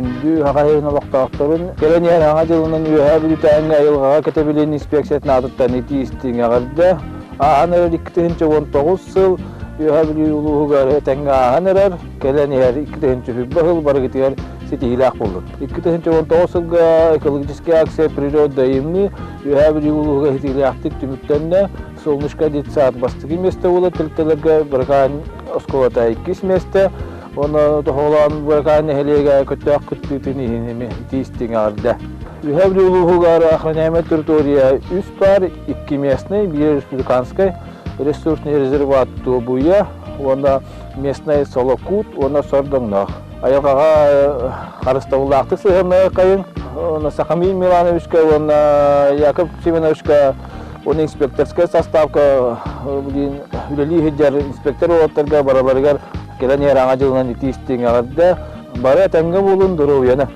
Күндү Саха сирин олохтоохторун кэлэн иһэр Саҥа дьылынан Үөһээ Бүлүүтээҥҥэ айылҕаҕа кэтэбилин инспекциятын аатыттан итии-истиҥ эҕэрдэ. Ааһан эрэр 2019 сыл Үөһээ Бүлүү улууһугар этэҥҥэ ааһан эрэр, кэлэн иһэр 2020 сыл барыгытыгар ситиһиилээх буоллун. 2019 сылга экологическая акция «Природа и мы» Үөһээ Бүлүү улууһугар ситиһиилээхтик түмүктэннэ. Солнышко детсад бастакы миэстэ буолар тэрилтэлэргэ Быракаан оскуолата иккис миэстэ. Уонна тоһоҕолоон Быракаан нэһилиэгэ көттөөх кыттыытын иһин эмиэ итии-истиҥ эҕэрдэ. Үөһээ Бүлүү улууһугар охраняемая территория үс баар, икки местный, биир республиканскай ресурсный резерват Туобуйа уонна местный Солокуут уонна Сордоҥноох. Айылҕаҕа харыстабыллаахтык сыһыаннаһыаххайыҥ. Уонна Сахамин Милановичка уонна Яков Семеновичка уонна инспекторскай составка билигин үлэлии сылдьар инспектор уолаттарга барыларыгар кэлэн иһэр Аҥа дьылынан итии-истиҥ эҕэрдэ. Бары этэҥҥэ буолун, доруобуйаны!